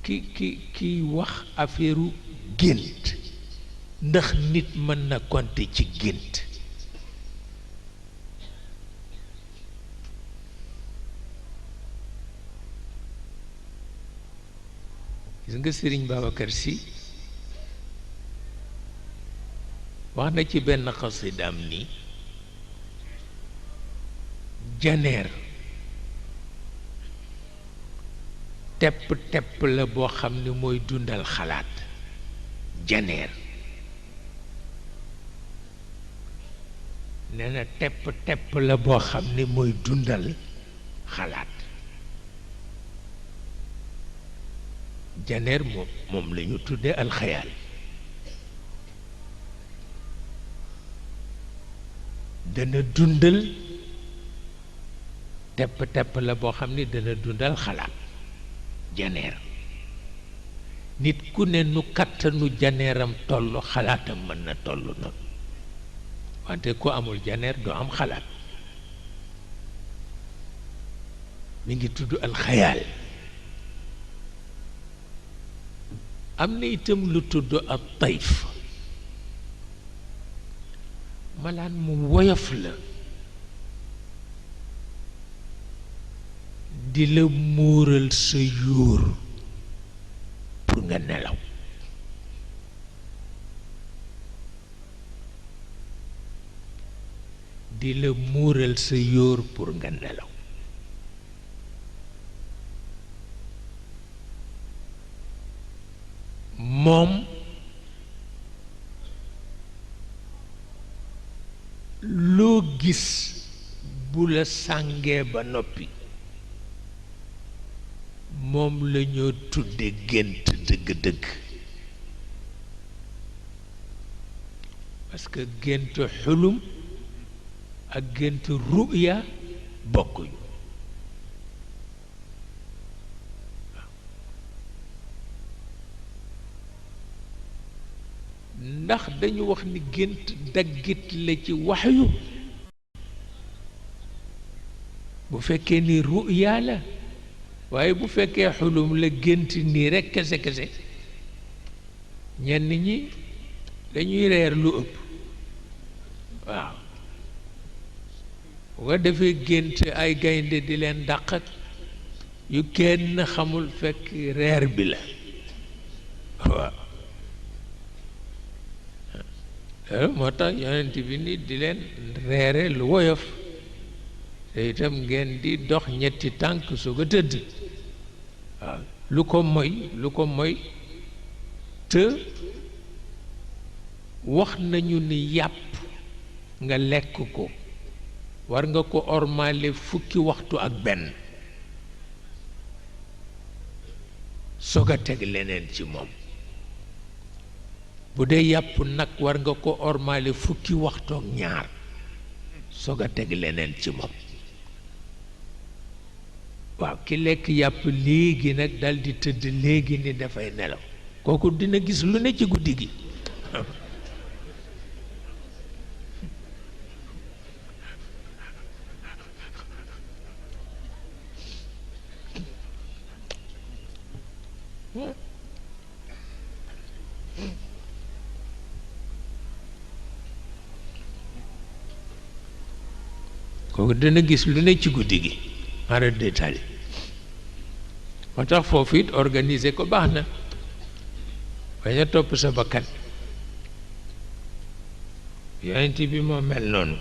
ki wax affaireu gént ndax nit mën na compter ci gént gis nga Sëriñ Babacar Sy wax na ci benn xasidaam ni janeer tepp tepp la boo xam ne mooy dundal xalaat janeer nee na tepp tepp la boo xam ne mooy dundal xalaat janeer moom la ñu tuddee alxayaal dana dundal tepp tepp la boo xam ne dana dundal xalaat janeer nit ku ne nu kattanu janeeram toll xalaatam mën na toll noonu wante ku amul janeer du am xalaat mi ngi tudd alxayaal am na itam lu tudd ak tayf malaan mu woyof la di la muural sa yóor pour nga nelaw di la muural sa yóor pour nga nelaw moom loo gis bu la sàngee ba noppi moom la ñoo tudde gént dëgg-dëgg parce que gént xulum ak gént ruya bokkuñu ndax dañu wax ni gént daggit la ci waxyu bu fekkee ni ruya la waaye bu fekkee xulum la gént nii rekk kese kese ñenn ñi dañuy reer lu ëpp waaw bu ko defee gént ay gaynde di leen dàqat yu kenn xamul fekk reer bi la waaw moo tax yonent bi ni di leen reere lu woyof te itam ngeen di dox ñetti tànk su ko tëdd waaw lu ko moy te wax nañu ni yàpp nga lekk ko war nga ko ormaale fukki waxtu ak benn soog a teg leneen ci moom bu dee yàpp nag war nga ko ormaale fukki waxtu ak ñaar soog a teg leneen ci moom waaw ki lekk yàpp léegi nag dal di tëdd léegi ni dafay nelaw kooku dina gis lu ne ci guddi gi kooku dina gis lu ne ci guddi gi mara détail moo tax foofu it organiser ko baax na bañ a topp sa bakkan yonent bi moo mel noonu